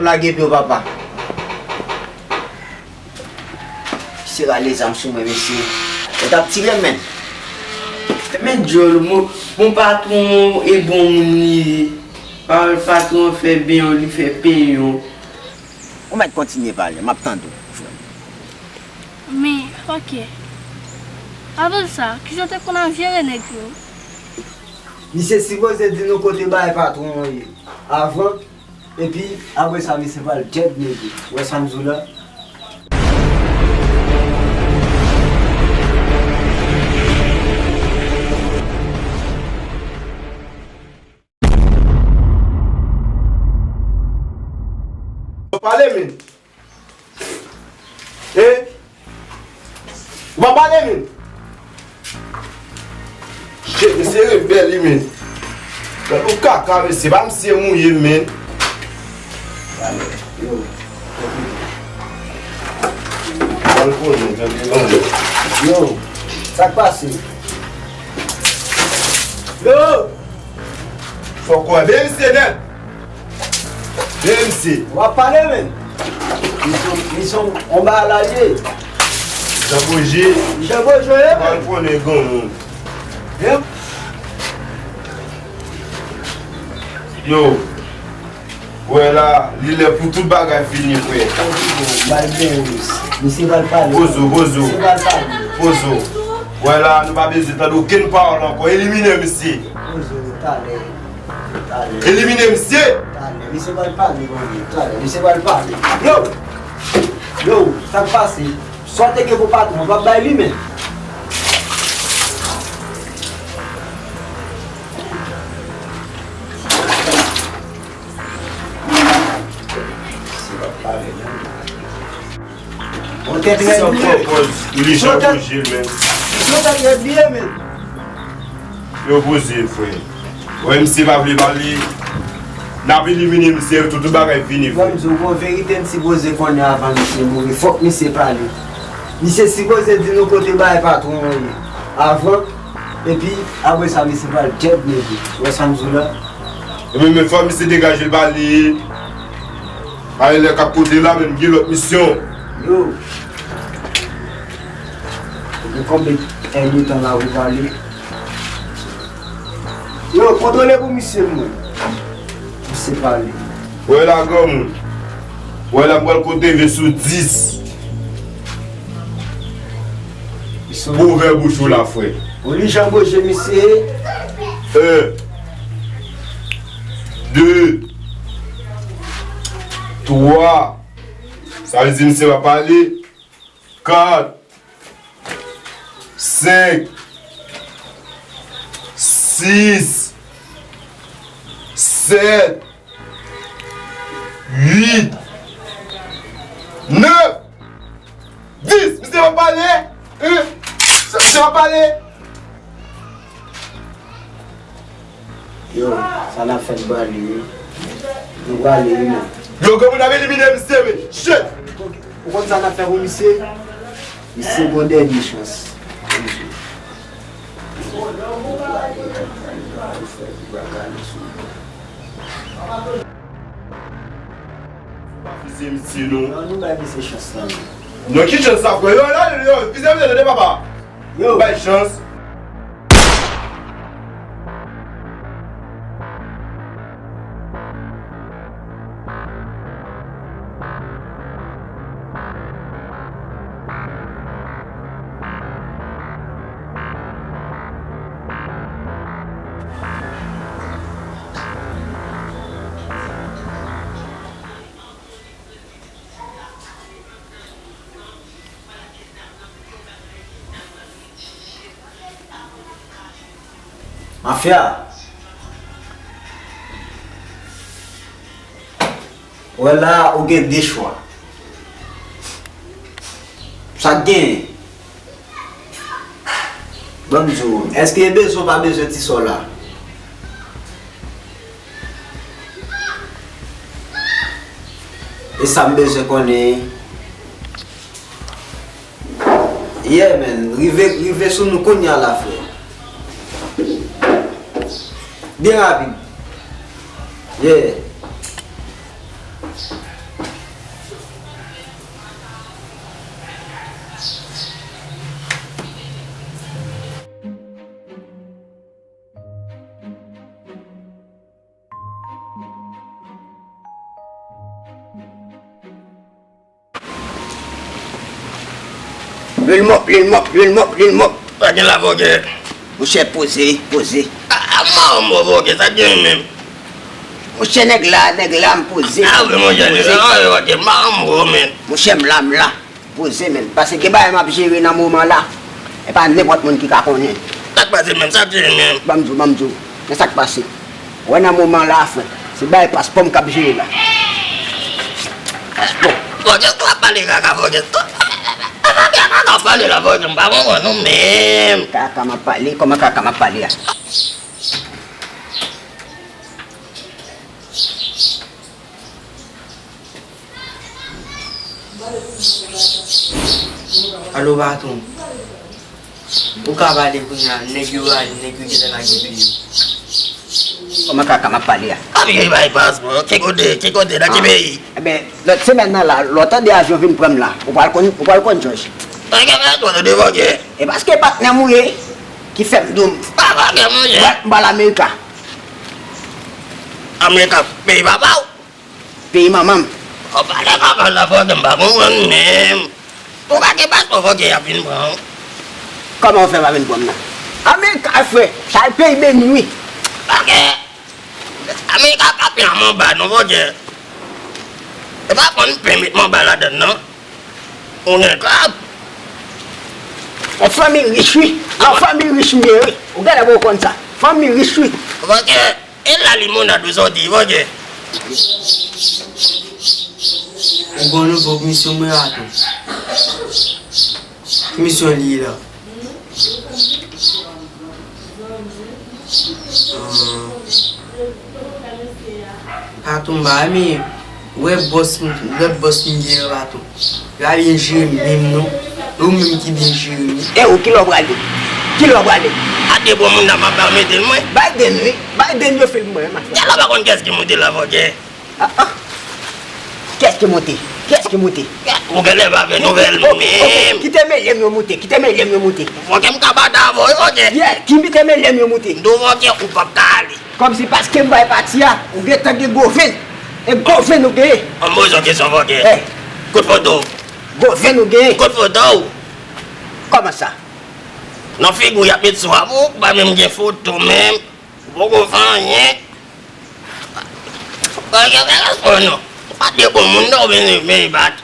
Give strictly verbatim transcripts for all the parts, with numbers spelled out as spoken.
Lage pye w, papa. Misye rale zam sou mwen, mesye. Yo t ap tire m, menn. Men djòl, mon, mon patwon e bon moun li ye. Pawòl patwon an fè benyon, li fè penyon. Ou mèt kontinye pale, m ap tande w, frè m. Men, oke. Avan sa, kijan w te konn ap jere nèg yo? Misye sipoze di nou kote bay patwon an ye avan, epi apre sa, misye pral dead nèg yo. Ou wè sa m di w la? Pale, men. E? Ou pa pale, men. Shit, mesye rebèl, wi, men. Gad yon kaka, mesye. Pa misye mouye, men. Yo. Yo, sa k pase? Yo! Fòk wè. Beye misye nèt. Beye misye. W ap pale, men. Misye, misye, on bagay la ye. Jan Boje. Jan Boje, ye, men. Al konnen granmoun. Yo. Wè la, li lè pou tout bagay fini, frè. Bay byen, misye pral pale. Pozo, pozo. Misye pral pale. Pozo. Wè la, nou pa bezwen tande okenn pawòl ankò. Elimine misye. Pozo, talè. Talè. Elimine misye. Talè. Misye pral pale, mande. Talè. Misye pral pale. Yo! Yo, sa k pase? Sa w te gen pou patwon, w ap bay li, men. Yon tèt rèd li ye. Li Jan Boje, men. Yon tèt rèd li ye, men. Yo poze, frè. Wè, misye pa vle pale. N ap elimine misye, tout, tout bagay fini, frè. Bon, m di w, bon, verite m sipoze konnen avan misye mouri. Fòk misye pale. Misye sipoze di nou kote bay patwon an ye avan, epi apre sa, misye pral dead nèg yo. Ou wè sa m di w la? Ebyen, men fò misye degaje l pale. Pale lè k ap kote la, men m gen lòt misyon. Yo. Ou gen konbyen èdtan la pou pale? Yo, kontwole pou misye, mwen. Misye pale. Wè la, granmoun. Wè la, m pral konte ven sou dis. Pou ouvè bouch ou la, frè. Ou li Jan Boje, misye. En. De. Twa. Sa vle di misye pa pale. Kat. Senk. Sis. Sèt. Uit. Nèf. Dis. Misye pa pale. Hein? Misye pa pale. Yo, sa n ap fè n prale, wi. Nou prale, wi, men. Yo, granmoun ap elimine misye, men. Shit! Ou konn sa n ap fè pou misye? Misye gon dènye chans. Pa fize misye, non. Non, nou bay misye chans la, non. Non, ki chans sa, frè? Yo, la, yo, fize misye, tande, papa. Yo. Bay chans. Mafya. Wè la, ou gen de chwa. Sa k genyen? Ban m di w, èske e bezwen w pa bezwen ti sò la? E sa m bezwen konnen. Yeah, man. Rive, rive sou nou kounye a la, frè. Byen rapid. Yeah. Lil Mòp, Lil Mòp, Lil Mòp, Lil Mòp. Sa gen la, fòkè? Monchè, poze, poze. A, a, maman, fòkè, sa gen menm? Monchè, nèg la, nèg la, m poze. A, wi, monchè, poze. Nèg la, fòkè, maman, men. Monchè, m la, m la. Poze, men. Paske gen bagay m ap jere nan moman la. E pa nenpòt moun ki ka konnen. Sa k pase menm? Sa k jere menm? Ban m di w, ban m di w. Men sa k pase. Wè nan moman la, frè, se bay paspò m k ap jere la. Paspò. Fòkè, twò ap pale kaka, fòkè. Twò, fòkè, kaka ap pale la, fòkè, m pa konprann ou menm. Kaka m ap pale, kòman kaka m ap pale a? Alo, patwon. Ou ka pale kounye a, nèg yo ale, nèg yo gentan lage pye yo. Kòman kaka m ap pale a? Ap jere bay paspò, ki kote, ki kote, nan ki peyi? Enben, lòt semèn nan la, lè w tande avyon vin pran m la, ou pral konn, ou pral konn Jòj. Fòkè, fòkè, tande, fòkè. E paske patnè m ou ye, ki fè m di w m pral Amerika. Amerika, peyi papa w? Peyi manman m. Ou pale kaka la, fòkè, m pa konprann menm. Ou pa gen paspò, fòkè, y ap vin pran w. Kòman w fè pa vin pran m nan? Amerika, frè, sa e peyi beni, wi. Fòkè, Amerika pa pen a manba, non, fòkè. E pa konn pen met manba ladann, non. Ou gen kòb. Yon fanmi rich, wi. Yon fanmi rich m ye, wi. Ou genlè poko konn sa. Fanmi rich, wi. Fòkè. E la limonad ou sòti, fòkè? Ou gon nouvo misyon mwen, patwon. Ki misyon li ye la? Ah. Patwon, m pa renmen wè bòs m, lòt bòs m gen an, patwon. Yo pa byen jere menm non. E ou menm ki byen jere wi. E ou, kilè w prale? Kilè w prale? A de bon moun nan m ap ba mete l mwen. Biden wi. Biden yo fè l mwen, ma frè. Yala pa konn kiyès ki monte la, fòkè. Ah, ah. Kiyès ki monte? Kiyès ki monte? Ou genlè pa fè nouvèl menm. Kite mele m yo monte. Kite mele m yo monte. Fòkè, m ka bat avè w, fòkè. Yeah, kite mele m yo monte. M di w, fòkè, ou p ap ka ale. Kòmsi paske m bay pati a, ou gentan gen gwo venn. E gwo venn ou genyen. An m poze w kesyon, fòkè. Eh. Kote foto w? Gwo venn ou genyen. Kote foto w? Kòman sa? Nan figi w y ap met sou a, ou pa menm gen foto menm. Ou poko fè anyen. Fòkè, fè respè w non. Ou pa de bon moun non, ou vin, vin bat.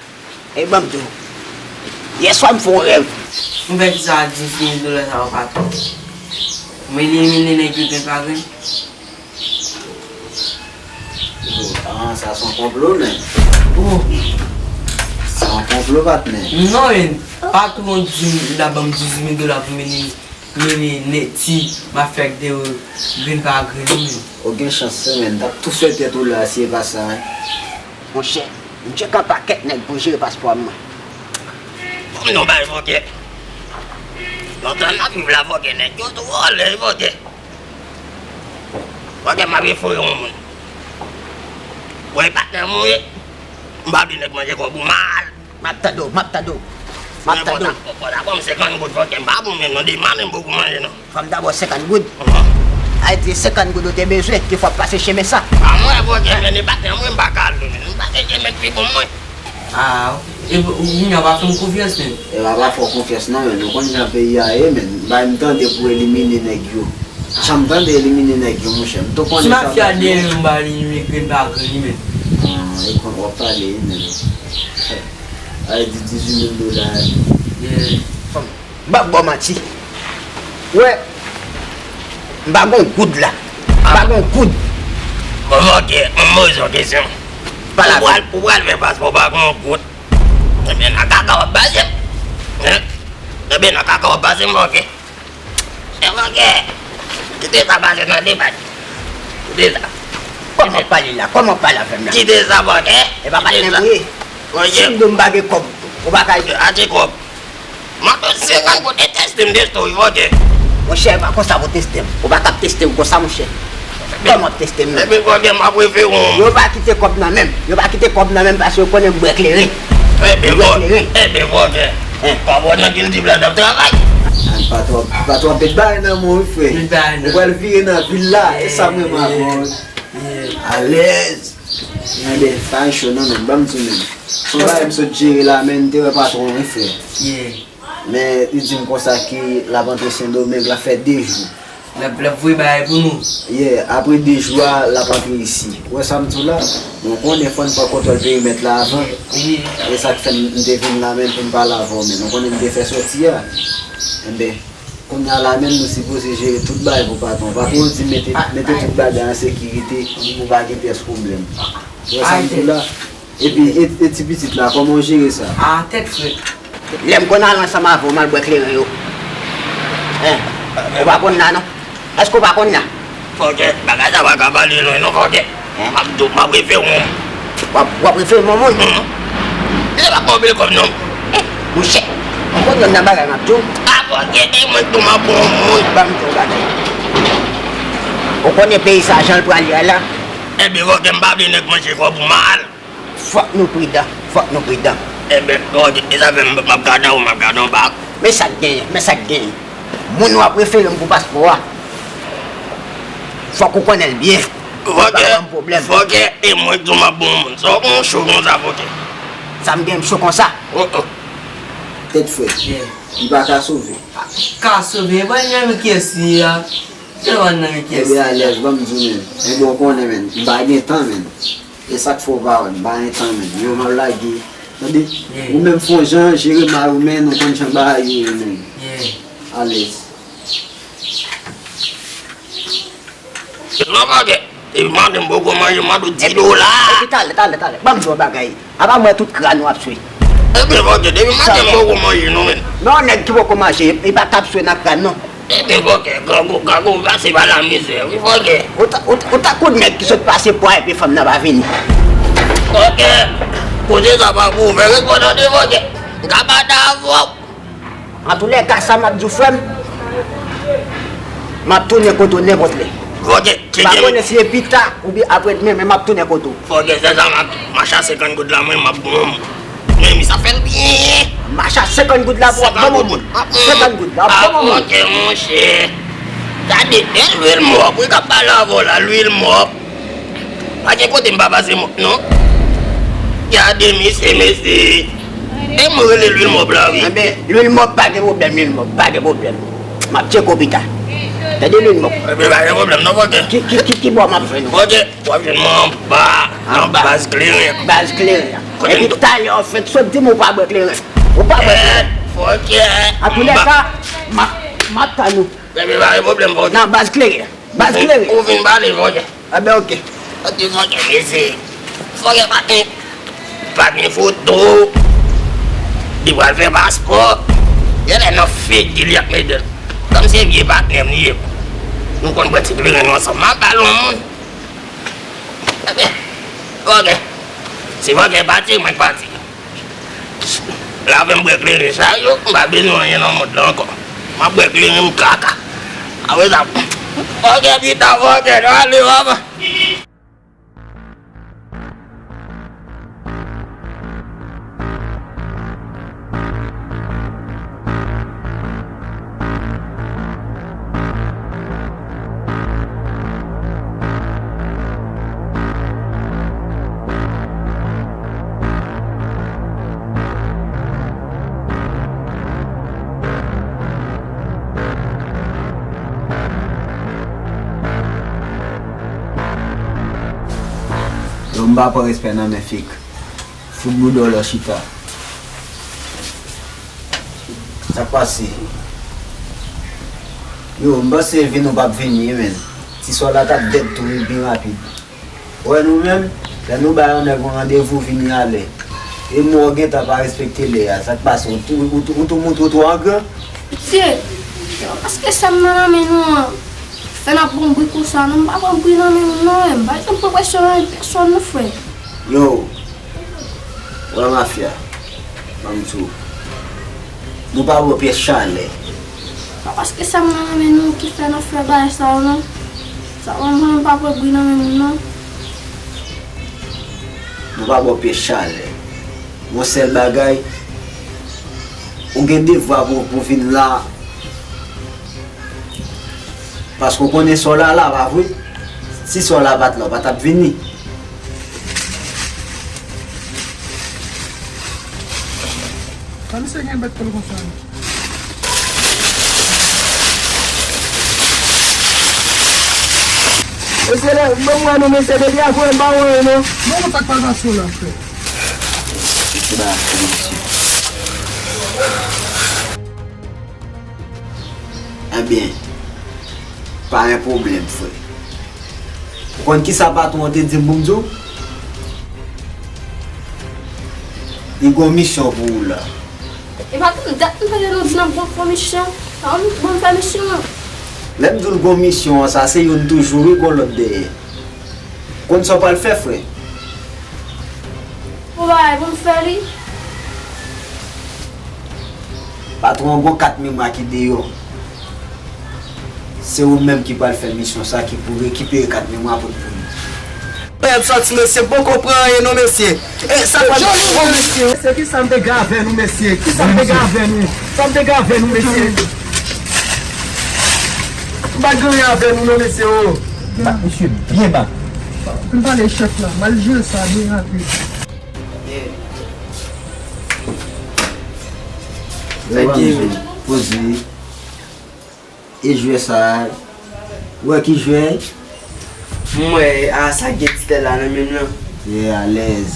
E ban m di w. Yèswa m fè yon rèv. M fè kisa ak dizuit mil dola sa yo, patwon? M elimine nèg yo grenn pa grenn. Oh, ah, sa se yon konplo, men. Oh. Se yon konplo, patnè. Non, men, patwon di m, la ban m dizuit mil dola pou m elimine, elimine nèg ti mafya k de yo grenn pa grenn, wi, men. Ou gen chans, wi, men. T ap tou fè tèt ou la, si e pa sa, wi. Monchè, m tcheke yon pakèt nèg pou jere paspò a mwen. Ban m non bay, fòkè. Lontan n ap viv la, fòkè, nèg yo tou vòlè, fòkè. Fòkè, m ap refere yon moun. Wè, patnè m ou ye. M pa vle nèg manje kòb ou mal. M ap tande w, m ap tande w. M ap tande w. Fò ta ban m senkant goud, fòkè, m pa bon menm non, de manje m poko manje non. Fò m ta ba w senkant goud. Ayiti, senkant goud ou te bezwen, ki fò w ap pase chemen sa. A mwen, fòkè, men e patnè mwen, m pa ka al non, men. M pa gen nèg pi bon mwen. Ah, e, ou, ou pa fè m konfyans, men. E pa, pa fè w konfyans non, men. Ou konn jan peyi a ye, men. M pa janm tande pou elimine nèg yo. Janm tande elimine nèg yo, monchè. M tou konnen sa. Ti mafya dèyè yo, m ba li, li grenn pa grenn, men. Ah, e konn w ap pale, men. Ay, di dizuit mil dola. Yeah. M p ap ba w manti. Wè, m pa gon goud la. M pa gon goud. Bon, ok, m poze yon kesyon. Pale avè m. Ou pral, ou pral fè paspò, ou pa gon goud. Ebyen, nan kaka w ap pase m. Hein? Ebyen, nan kaka w ap pase m, ok. Hein, ok. Kite sa pase nan deba. Kite sa. Kòman w ap pale la? Kòman w ap pale avè m la? Kite sa, ok? E pa patnè m ou ye. Si m di w m pa gen kòb, ou pa ka. Achte kòb. M ap fè senkant pou te teste m, teste w, ok? Monchè, e pa konsa pou teste m. Ou pa ka ap teste m konsa, monchè. Kòman w ap teste m menm? Ebyen, ok, m ap refere w. Yo pa kite kòb nan men m. Yo pa kite kòb nan men m paske yo konnen m bwè kleren. Ebyen, m bwè kleren. Ebyen, ok. Hein. Kòb ou nan kilti la, n ap travay. Ah, pa twò, pa twò met bagay nan men w, wi, frè. Met bagay nan. Ou pral vire nan vil la. E sa m renmen avè w. Yeah. Alèz. Ebyen, pa cho non, men. Ban m di w, men. Son bagay m sot jere la, men, m te wè patwon, wi, frè. Yeah. Men li di m konsa ke l ap antre Sendomeng, l ap fè de jou. L ap, l ap voye bagay pou nou. Yeah, apre de jou a, l ap antre isi. Ou wè sa m di w la? Bon, konnen fò n pran kontwòl perimèt la avan. Wi. E sa k fè m, m te vin la menm pou m pale avè w menm. Ou konnen m te fè sòti a. Enben, kounye a la menm nou sipoze jere tout bagay pou patwon. Patwon di mete, mete tout bagay an sekirite pou pa gen pyès pwoblèm. Ou wè sa m di w la? Epi, e, e ti pitit la, kòman w jere sa? A, tèt frèt. Lè m konn al ansanm avè w, m al bwè kleren yo. Hein? Ou pa konn la, non? Èske w pa konn la? Fòkè, bagay sa pa ka pale lwen non, fòkè. Hein? M ap di w, m ap refere w yon moun. W ap, w ap refere m yon moun? Mhm. Li pa konn anpil kòb non. Monchè, m konn yonn nan bagay m ap di w. A, fòkè, e mwen tou m ap pran yon moun. Ban m di w yon bagay. Ou konnen peyi sa jan l prale a la? Enben, fòkè, m pa vle nèg manje kòb ou mal. Fòk nou pridan, fòk nou pridan. Enben, fòkè, e sa fè m, m ap gade w, m ap gade w bak. Men sa k genyen, men sa k genyen. Moun w ap refere m pou paspò a, fòk ou konnen l byen. Fòkè, pa ban m pwoblèm. Fòkè, e mwen tou m ap bon moun. Sa w gen w cho konsa, fòkè? Sa m gen m cho konsa? Oh, oh. Tèt frèt. Yeah. Li pa ka sove. Ka sove, e pa nan men kiyès li ye a? Se pa nan men kiyès li ye a? Enben, alèz, ban m di w, men. Enben, w konnen, men. M pa gen tan, men. E sa k fè w pa wè m pa gen tan menm. Yo, m ap lage. Tande? Ou menm fè yon jan, jere mari w, men nou konn jan bagay yo ye menm. Alèz. Non, fòkè. Depi maten m poko manje, m ap di w la. Epi talè, talè, talè. Ban m di w yon bagay. Apa mwen tout kràn w ap swe. Epi fòkè, depi maten m poko manje non, men. Men yon nèg ki poko manje, li pa t ap swe nan kràn non. Epi fòkè, grangou, grangou, pase pa la mizè, wi, fòkè. Ou ta, ou, ou tankou nèg ki sot pase pwa epi fanm nan pa vini. Fòkè, kote sa pa pou ou fè respè tande, fòkè. M ka pale avè w. Antoulèka, sa m ap di w, frè m, m ap tounen kote w nenpòt lè. Fòkè, m pa konnen si se pita oubyen apre demen, men m ap tounen kote w. Fòkè, sè sa m ap mache a senkant goud la, mwen, m ap bon. Men, mi sa fè l byen. Mache a senkant goud la pou w ap bon moun. Senkant goud la, w ap bon moun. Fòkè, monchè. Gade, e lwil mòp, wi, k ap pale avè w la, lwil mòp. Pa gen kote m pa pase mòp, non. Gade, mesye, mesye. E mwen rele lwil mòp la, wi. Enben, lwil mòp, pa gen pwoblèm, lwil mòp, pa gen pwoblèm. M ap tcheke w pita. Tande lwil mòp. Enben, pa gen pwoblèm, non, fòkè. Ki, ki, ki, ki bò m ap jwenn ou? Fòkè, w ap jwenn mwen anba, nan baz kleren. Baz kleren. Epi talè w fenk sot di m ou pa bwè kleren. Ou pa bwè kleren. Fòkè. Antoulèka, m ap, m ap tann ou. Enben, pa gen pwoblèm, fòkè. Nan baz kleren. Baz kleren. Ou fin pale, fòkè. Enben, oke. Oke, fòkè, mesye. Fòkè pa gen, pa gen foto. Li pral fè paspò. Genlè nan figi li ap mete l. Kòm se vye patnè m li ye. Nou konn pran ti kleren nou ansanm. M ap ba l yon moun. Enben, fòkè. Si fòkè pati, mwen k pati. Lave m bwè kleren sa yo, m pa bezwen anyen nan mond lan ankò. M ap bwè kleren m kaka. Apre sa, fòkè pita, fòkè, nou ale, papa. Yo, m pa pran respè nan men fik. Fout bouda w lè w chita. Sa k pase? Yo, m panse vin ou p ap vini, men. Ti sòl la t ap dèd tou wi, byen rapid. Ou wè nou menm, lè nou bay yon nèg yon randevou, vini alè. E mwen w gentan pa respekte lè a, sa k pase? Ou tou, ou tou, ou tou montre w twò gran? Mesye, yo, paske sa m nan nan men nou an, fè n ap pran bri konsa, non, m pa pran bri nan men moun non, men m pa janm pran presyon nan men pèsonn non, frè. Yo, wè mafya, ban m di w, nou pa ba w pyès chalè. Pa paske sa m nan nan men nou ki fè n ap fè bagay sa yo non. Sa pa m pa pran bri nan men moun non. Nou pa ba w pyès chalè. Yon sèl bagay, ou gen devwa pou, pou vin la. Paske w konnen sè w la la, pa vre? Si sè w la pa t la, w pa t ap vini. Sa misye gen bèt kòl konsa, non? Mesye, lè, ban m wè nou, mesye, depi a voye m pa wè nou non. Non, sa k pa pase w la, frè? Mesye, ba, mesye. Ebyen, pa gen pwoblèm, frè. Ou konn kisa patwon an te di m pou m di w? Li gon misyon pou ou la. E pa tann dat m tande nou di n ap gon fon misyon. Sa ou bon fè misyon an? Lè m di w l gon misyon an, sa se youn toujou, wi, gon lòt dèyè. Konn sa w pral fè, frè? Bon bagay pou m fè li. Patwon an gon kat memwa ki deyò. Se ou menm ki pral fè misyon sa ki pou rekipere kat memwa pou pou nou. Pèp sòti, mesye, m poko pran anyen non, mesye. E sa pral bon, mesye. Mesye, kisa m te gen avè nou, mesye? Kisa m te gen avè nou? Sa m te gen avè nou, mesye? M pa t gen anyen avè nou non, mesye, o. Bat misye byen ba. Pou n pale chèf la, m al jwe sa byen rapid. Sa k gen, men? Poze. E jwè sa a, ou wè ki jwè? M wè, a, sa gen ti tèl la nan men l lan. Yeah, alèz.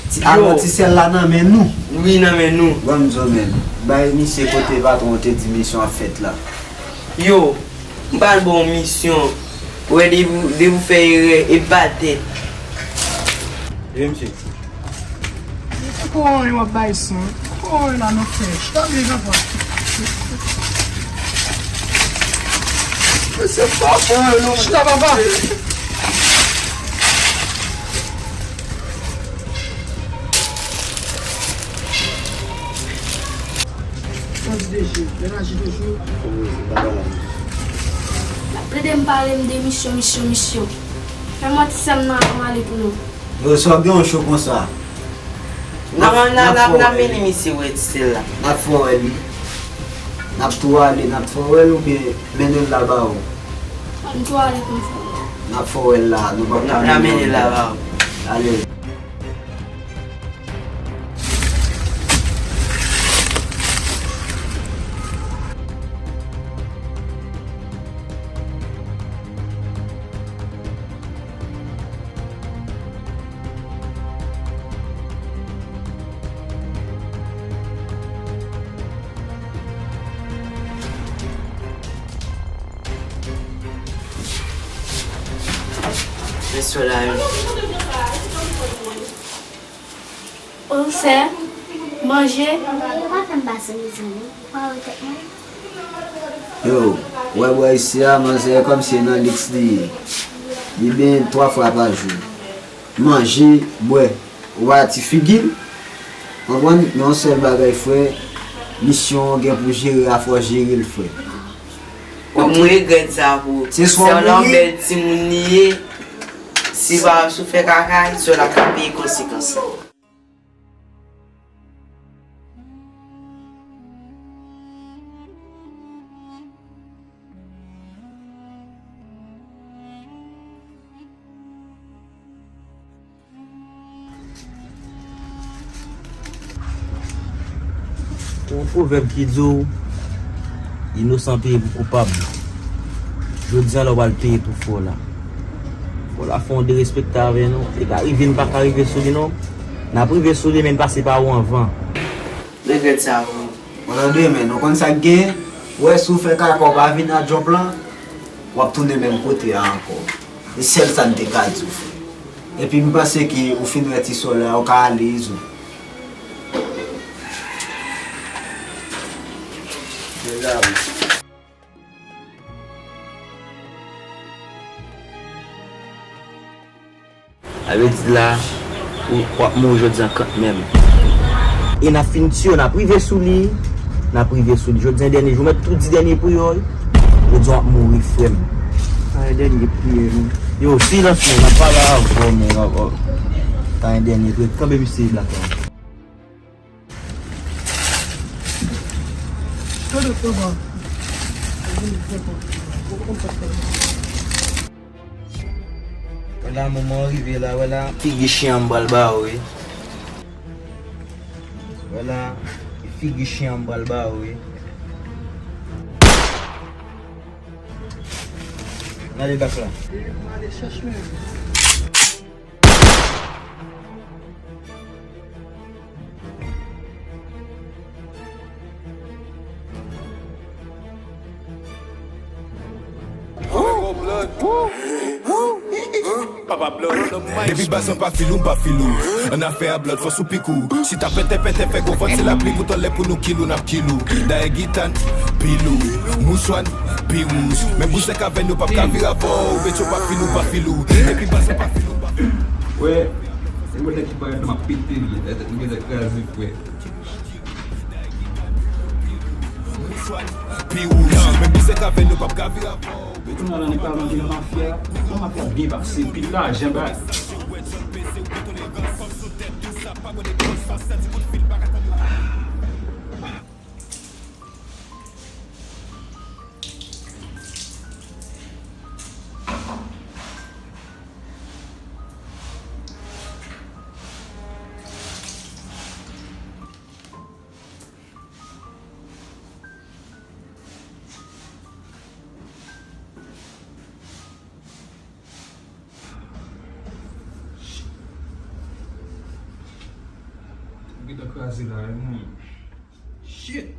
Ti, alò, ti sèl la nan men nou? Wi, nan men nou. Ban m di w, men. Bay misye kote patwon te di misyon ap fèt la. Yo, m pral ba w misyon. Ou wè, depi, depi w fè erè, e batè. Ye, misye. Poko anyen w ap bay son. Poko anyen la non, frè. Chita byen, papa. Mesye, pa bon non. Chita, papa. Sans de jeu, menaj de jeu. L ap plede m pale m de misyon, misyon, misyon. Fè m wè ti sè m nan, ann ale pou nou. Yo, sa w gen yon cho konsa? N ap, n ap, n ap, n ap mennen misye wè ti sè l la. N ap fè w wè li. N ap tou ale, n ap fè w wè l oubyen mennen l la ba ou? N tou ale pou n fè w wè. N ap fè w wè l la, nou p ap ka mennen l la ba ou. Ale. Mesye la yo. O sè, manje. Yo pa fè m pase mizè non. Ou pa wè tèt mwen? Yo, ou wè bò isi a, manzè kòmsi e nan liks li ye. Li benyen twa fwa pa jou. Manje, bwè. Ou pa ti figi l. Konprann? Men yon sèl bagay, frè, misyon w gen pou jere a, fò w jere l, frè. Mwen regrèt sa pou ou. Se swa w mouri. Sè w la yon bèl timoun li ye. Si pa, si w fè kaka, sè w la ka peye konsekans lan. Gen yon pwovèb ki di w, inosan peye pou koupab. Jodi a la, w pral peye pou fò w la. Fò w la fè yon derespekte avè nou. Li ka rive, n pa ka rive sou li non. N ap rive sou li, men n pase pa ou anvan. Regrèt sa, wi. Mwen nan demen, nou konn sa k gen? Ou wè, si w fè kaka, w pa vin a djòp lan, w ap tounen menm kote a ankò. E sèl sa n te ka di w, frè. Epi m panse ke ou fin wè ti sè w la, ou ka ale, Izo. Sa vle di la, ou, w ap mouri jodi a kanmenm. E n ap fin tiye w, n ap rive sou li, n ap rive sou li. Jodi a dènye jou, mèt tou di dènye priyè w, jodi a w ap mouri, frè m. Sa e dènye priyè nou. Yo, silans, men, n ap pale avè w, men, w ap, w ap. Sa e dènye priyè. Kanpe misye la, kanpe. Wè la, moman an rive la, wè la. Figi chen an m pral ba ou, wi. Wè la, figi chen an m pral ba ou, wi. N ale bak la. M ale chèch mwen. Papa Blood on the mic. Depi baz lan pa fil ou, m pa fil ou. Annafè a Blood, fòs ou pik ou. Si ta pètè pètè fè gwo vant, se lapli pou tòlè pou nou kil ou, n ap kil ou. Dayè gita n pil ou, mouchwa n pi wouj. Men bouzèk avè nou p ap ka vire avè w. Betyo pa fil ou, pa fil ou. Depi baz lan pa fil ou, m pa fil ou. Wè, se mwen nèg ki parèt m ap pete l, tèt mwen gentan kraze, frè. Pi wouj, men bizèk avè nou p ap ka vire avè w. Kounye a la, nèg pa vle vin nan mafya. Nan mafya byen pase, pil lajan bay. Ou gentan kraze la, wi, mwen. Shit!